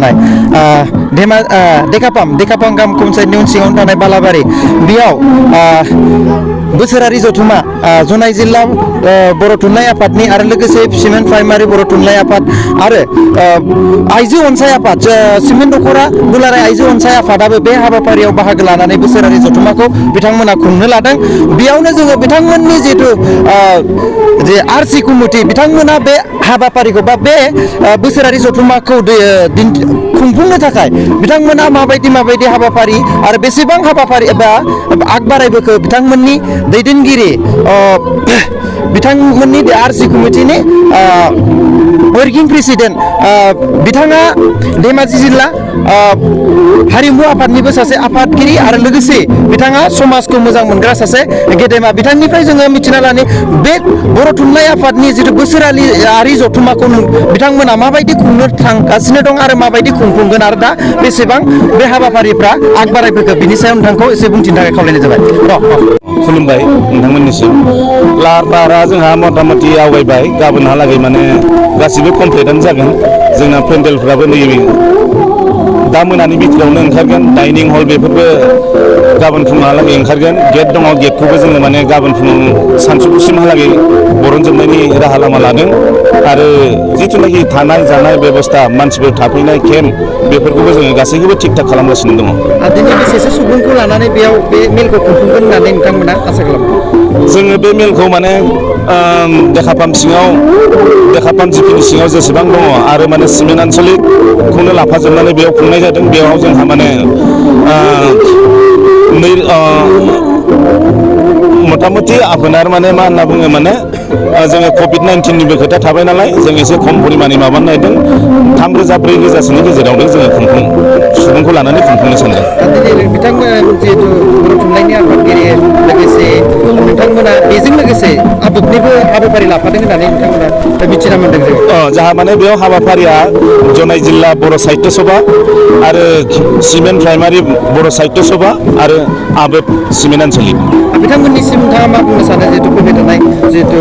थानाय देकापाम गाम पन्सायतनि सिङावनो थानाय बालाबारि बेयाव बोसोरारि जथुमा जनाय जिल्ला बर' थुनलाइ आफादनि आरो लोगोसे सिमेन्ट प्राइमारि बर' थुनलाइ आफाद आरो आइजो अनसाय आफाद सिमेन्ट दख'रा दुलाराय आइजो अनसाय आफादाबो बे हाबाफारियाव बाहागो लानानै बोसोरारि जथुमाखौ बिथांमोना खुंनो लादों। बेयावनो जोङो बिथांमोननि जिथु जे आरसि कमिटि बिथांमोना बे हाबाफारिखौ बा बे बोसोरारि जथुमाखौ खुंफुंनो थाखाय बिथांमोना माबायदि हाबाफारि आरो बेसेबां हाबाफारि एबा आग बारायबोखो बिथांमोननि दैदेनगिरि बिथांमोननि आरसि कमिटिनि वर्किं प्रेसिडेन्ट बिथाङा धेमाजि जिल्ला हारिमु आफादनिबो सासे आफादगिरि आरो लोगोसे बिथाङा समाजखौ मोजां मोनग्रा सासे गेदेमा बिथांनिफ्राय जोङो मिथिना लानि बे बर' थुनलाइ आफादनि जिथु बोसोरारि जथुमाखौ बिथांमोना माबायदि खुंनो थांगासिनो दं आरो माबायदि खुंफुंगोन आरो दा बेसेबां बे हाबाफारिफ्रा आग बारायफोरखौ बिनि सायाव नोंथांखौ एसे बुंथिनो थाखाय खावलायनाय जाबाय। खुलुमबाय नोंथांमोननिसिम लाहार फाहारा जोंहा मथा मथि आवगायबाय गाबोनहालागै माने गासिबो कमप्लिटआनो जागोन। जोंना पेन्डेलफ्राबो नै दा मोनानि बिथोरावनो ओंखारगोन। डाइनिं हल बेफोरबो गाबोन फुङाहालागै ओंखारगोन। गेट दङ, गेटखौबो जोङो माने गाबोन फुं सानसौफुसिमहालागै बरनजोबनायनि राहा लामा लादों आरो जिथुनाखि थानाय जानाय बेबस्था मानसिफोर थाफैनाय केम्प बेफोरखौबो जोङो गासैखौबो थिग थाक खालामगासिनो दङ। दिनै बेसेसो सुबुंखौ लानानै बेयाव बे मेलखौ खुंफुंगोन होननानै नोंथांमोना आसा खालामो? जोङो बे मेलखौ माने देकापाम जिपिनि सिङाव जेसेबां दङ आरो माने सिमेन्ट आनसलिकखौनो लाफाजोबनानै बेयाव खुंनाय जादों। बेयाव जोंहा माने मथा मथि आफोनार माने मा होनना बुङो माने जोङो कभिड-19निबो खोथा थाबाय नालाय जों एसे खम परिमाणनि माबानो नागिरदों। 3,000 4,000सोनि गेजेरावनो जोङो सुबुंखौ लानानै खुंफुंनो सानदों। दिनै बिथांमोना जिहेतु बर' थुनलाइनि आफादगिरि लोगोसे नोंथांमोना बेजों लोगोसे आदबनिबो हाबाफारि लाफादों होननानै नोंथांमोना मिथिना मोनदों जोङो। जाहा माने बेयाव हाबाफारिया जनाय जिल्ला बर' साहित्य सभा आरो सिमेन्ट प्राइमारि बर' साहित्य सभा आरो आबोद सिमेन्ट आनसलिक। बिथांमोननिसिम नोंथाङा मा बुंनो सानो जिहेतु फैबाय थानाय जिहेतु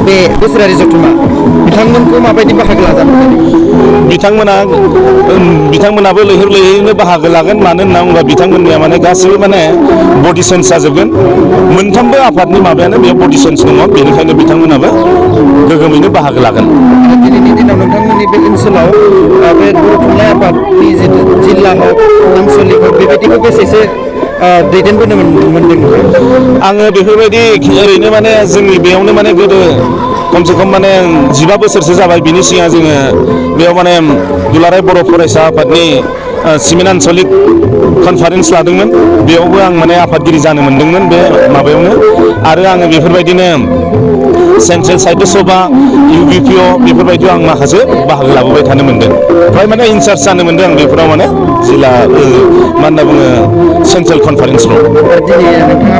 बे बोसोरारि जथुमा बिथांमोनखौ माबायदि बाहागो लाजानो बिथांमोनाबो लैहोर लैहोरैनो बाहागो लागोन। मानो होनना बुङोबा बिथांमोननिया माने गासिबो माने बडि सेन्स जाजोबगोन। मोनथामबो आफादनि माबायानो बेयाव बडि सेन्स दङ, बेनिखायनो बिथांमोनाबो गोगोमैनो बाहागो लागोन। दिनैनि दिनाव नोंथांमोननि बे ओनसोलाव बे बर' थुनलाइ आफादनि जितु जिल्ला हक आनसलिक हक बेबायदिखौ बेसेसो दैदेनबोनो मोनदों? आङो बेफोरबायदि ओरैनो माने जोंनि बेयावनो माने गोदो खमसे खम माने 15 बोसोरसो जाबाय। बिनि सिगां जोङो बेयाव माने दुलाराय बर' फरायसा आफादनि सिमेन्ट आनसलिक कनफारेन्स लादोंमोन। बेयावबो आं माने आफादगिरि जानो मोनदोंमोन बे माबायावनो। आरो आङो बेफोरबायदिनो सेन्ट्रेल साहित्य सभा UBPO बेफोरबायदियाव आं माखासे बाहागो लाबोबाय थानो मोनदों। फ्राय माने इनसार्ज जानो मोनदों आं बेफोराव माने जिल्ला मा होनना बुङो सेन्ट्रेल कनफारेन्सफ्राव। दिनै नोंथाङा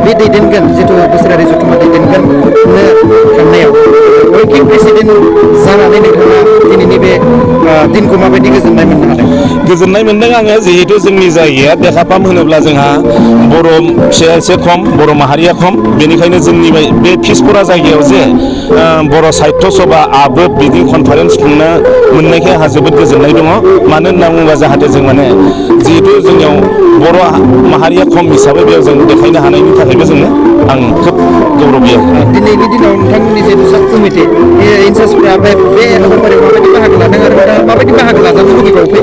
बे दैदेनगोन जिथु बोसोरारि जथुमा दैदेनगोन थांनायाव वर्किं प्रेसिडेन्ट जानानै नोंथाङा दिनैनि बे दिनखौ माबायदि गोजोननाय मोननो हादों? गोजोननाय मोनदों आङो। जिहेतु जोंनि जायगाया देकापाम होनोब्ला जोंहा बर' फिसाया एसे खम, बर' माहारिया खम। बेनिखायनो जोंनि बे फिसफरा जायगायाव जे बर' साहित्य सभा आबोद बिदि कनफारेन्स खुंनो मोननायखाय आंहा जोबोद गोजोननाय दङ। मानो होनना बुङोबा जाहाथे जों माने जिहेतु जोंनियाव बर' माहारिया खम हिसाबै बेयाव जों देखायनो हानायनि थाखायबो आं खोब गौरबि। दिनैनि दिनाव नोंथांमोननि जिहेतु साब कमिटि इनसार्जफोरा बे हाबाफारियाव माबायदि बाहागो लादों आरो माबायदि बाहागो लाजानो लुबैबावो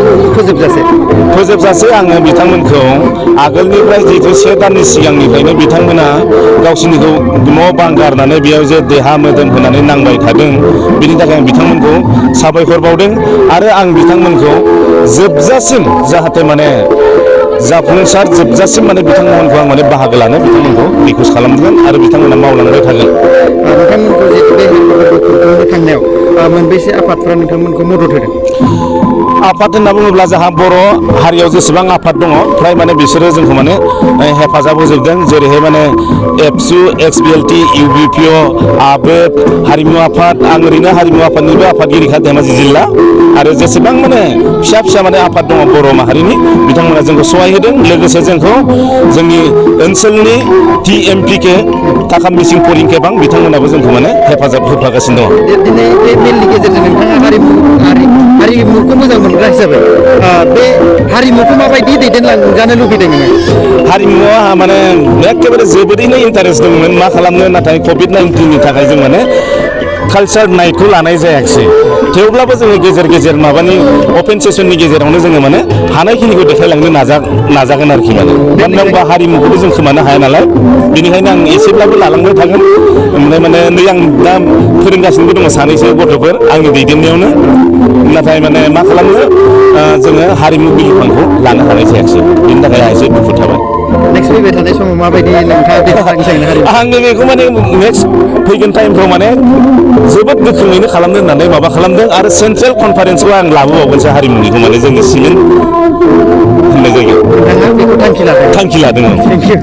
फोजोबजासे आङो बिथांमोनखौ आगोलनिफ्राय जिहेतु 1 दाननि सिगांनिफ्रायनो बिथांमोना गावसोरनिखौ न' बां गारनानै बेयाव जे देहा मोदोम होनानै नांबाय थादों। बिनि थाखाय आं बिथांमोनखौ साबायखर बावदों आरो आं बिथांमोनखौ जोबजासिम जाहाथे माने जाफुंसार जोबजासिम माने बिथांमोनखौ आं माने बाहागो लानो बिथांमोनखौ रिकुवेस्ट खालामगोन आरो बिथांमोना मावलांबाय थागोन। नोंथांमोनखौ जिहेतु बे हाबाफारिखौ खुंफुंनो थांनायाव मोनबेसे आफादफोरा नोंथांमोनखौ मदद होदों? आफाद होनना बुङोब्ला जोंहा बर' हारियाव जेसेबां आफाद दङ फ्राय माने बिसोरो जोंखौ माने हेफाजाब होजोबदों। जेरैहाय माने एबसु, XBLT, UBPO, आबोद, हारिमु आफाद। आं ओरैनो हारिमु आफादनिबो आफादगिरिखा धेमाजि जिल्ला। आरो जेसेबां माने फिसा माने आफाद दङ बर' माहारिनि बिथांमोना जोंखौ सहाय होदों। लोगोसे जोंखौ जोंनि ओनसोलनि TMPK थाखाम मिसिं बिथांमोनाबो जोंखौ माने हेफाजाब होफागासिनो दङ। दिनै बे मेलनि गेजेरजों नोंथाङा हारिमु हारिमुखौ मोजां मोनग्रा हिसाबै बे हारिमुखौ माबायदि दैदेनलांजानो लुबैदों नोङो? हारिमुआ माने एखेबारे जोबोरैनो इन्टारेस्ट दंमोन मा खालामनो नाथाय कभिड-19नि थाखाय जों माने कालचार नाइटखौ लानाय जायाखिसै थेवब्लाबो जोङो गेजेर गेजेर माबानि अपेन सेसननि गेजेरावनो जोङो माने हानायखिनिखौ देखायलांनो नाजागोन आरोखि माने मानो होनबा हारिमुखौबो जों खोमानो हाया नालाय बेनिखायनो आं एसेब्लाबो लालांबाय थागोन ओमफ्राय माने नै आं दा फोरोंगासिनोबो दङ सानैसो गथ'फोर आंनि दैदेननायावनो नाथाय माने मा खालामनो जोङो हारिमु बिलिफांखौ लानो हानाय जायाखिसै बेनि थाखाय आं एसे दुखु थाबाय। नेक्स्ट फैबाय थानाय समाव माबायदि नोंथाङा दैदेनलांनो सानो हारिमु? आङो बेखौ माने नेक्स्ट फैगोन टाइमफ्राव माने जोबोद गोख्रोङैनो खालामनो होननानै माबा खालामदों आरो सेन्ट्रेल कनफारेन्सखौ आं लाबोबावगोनसो हारिमुनिखौ माने जोंनि सिमेन्ट होननाय जायगायाव नोंथाङा बेखौ थांखि लादों? थांखि लादों। Thank you.